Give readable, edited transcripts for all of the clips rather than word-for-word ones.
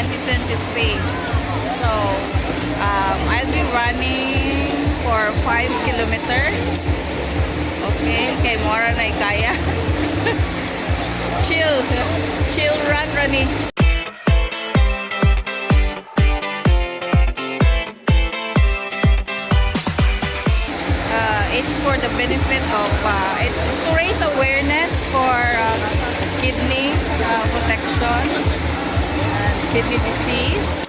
2023. So, I'll be running for 5 kilometers. Okay, kay mora na kaya. Chill. Chill run, running. It's for the benefit of, it's to raise awareness for kidney protection and kidney disease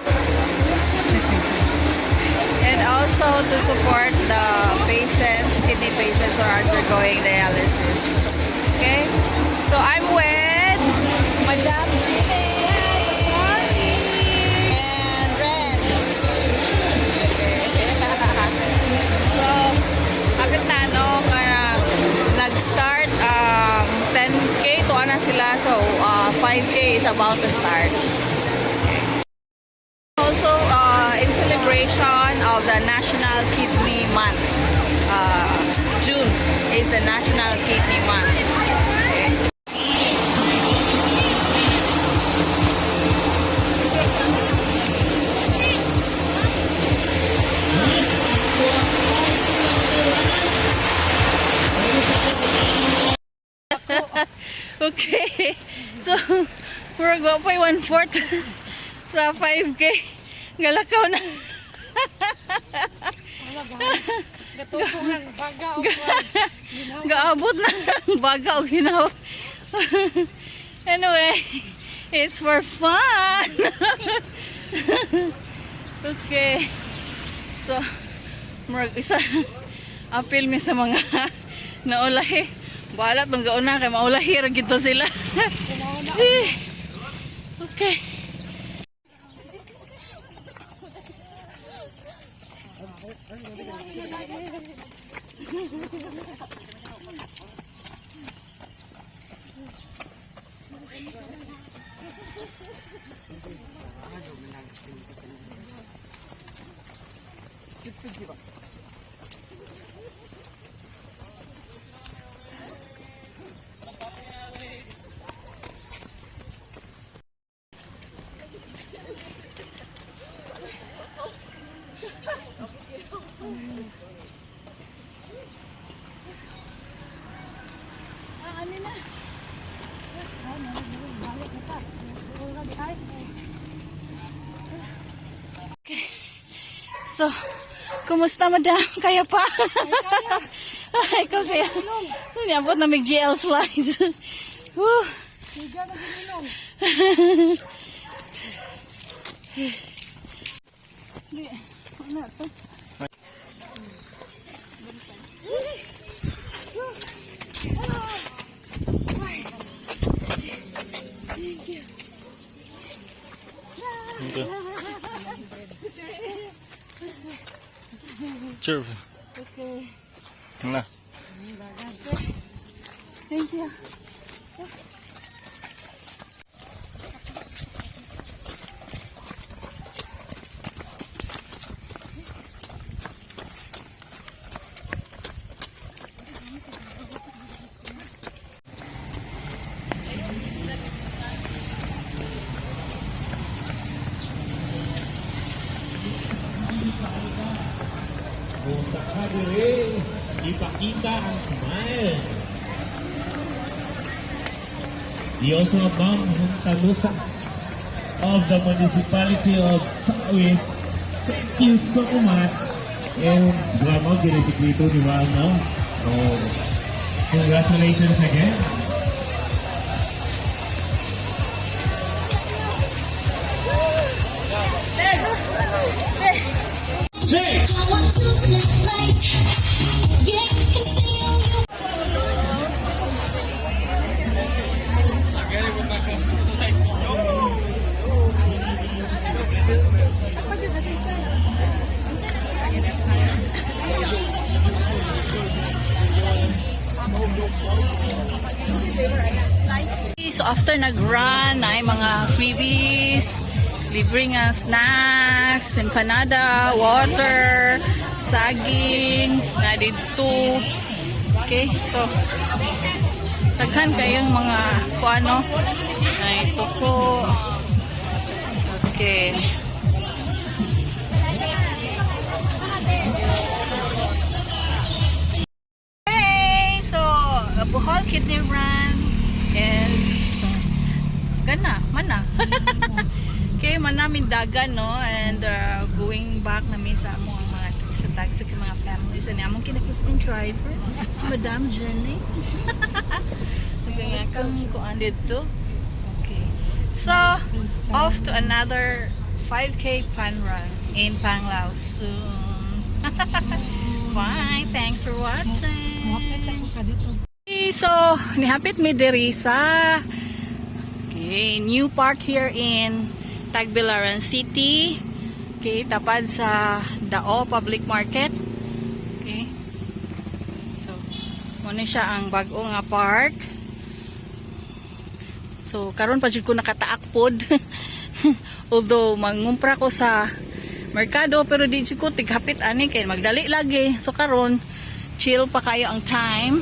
and also to support the patients, kidney patients who are undergoing dialysis. Okay, so I'm with Madam Jeannie and Renz. So, kapit na, no, kaya nag-start 10K to na sila, so 5K is about to start. Also, in celebration of the National Kidney Month. June is the National Kidney Month. Okay. Okay. So, murag wa pa'y one-fourth sa 5K. Galakaw na. Gatutungan, baga o Gaabot na ang baga o ginawa. Anyway, it's for fun. Okay. So, murag isa apil mi sa mga naulahi. Bahala tong gauna kay maulahi ra gito sila. Eh, okay. Ah, ano na? Okay. So, kumusta, madam? Kaya pa? Ay, ikaw kaya. Niabot na mig GL slides. Woo. Siga na ginilong. Di, ano to? Okay. Sure. Okay. Na. Thank you. Kung sakali rin, ipakita ang smile. He also Ma'am Hontalusas of the Municipality of Tawis. Thank you so much. And diba mo, ginisiklito, di ba, no? Oh, congratulations again. Hey! I want to live light. Yeah, you can see you. So after nag-run, ay mga freebies, libre nga snacks, empanada, water, saging, na dito. Okay, so daghan kayong mga kuano ay tuko. Okay. Hey! So, Bohol Kidney Run is gana, mana. Okay, manamin dagan, no? And going back namin sa among ang mga sa taxi kay mga families. And among kinakusgang driver, si Madam Jenny. Nagangakang kuan dito. Okay. So, off to another 5K fun run in Panglao soon. Bye! Thanks for watching! Muhapit sa ko ka dito. Okay, so, nihapit mi diri sa, okay, new park here in Tagbilaran City. Okay, tapad sa Dao Public Market. Okay. So, muna siya ang bag-o nga park. So, karon pa jud ko nakataak pod. Although mangumpra ko sa merkado, pero di jud ko tighapit ani kay magdali lagi. So karon chill pa kayo ang time.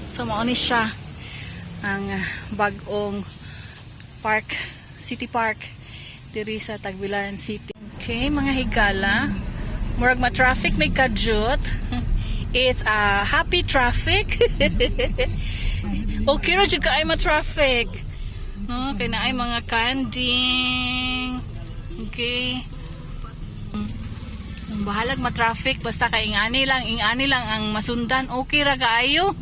So mao ni siya ang bag-ong park, city park diri sa Tagbilaran City. Okay, mga higala. Murag ma-traffic may kadyot. It's a happy traffic. Okay ra jud ka ay ma-traffic. No, kay naay mga kanding. Okay. Ang bahalag ma-traffic basta kay ingani lang ang masundan, okay ra kaayo.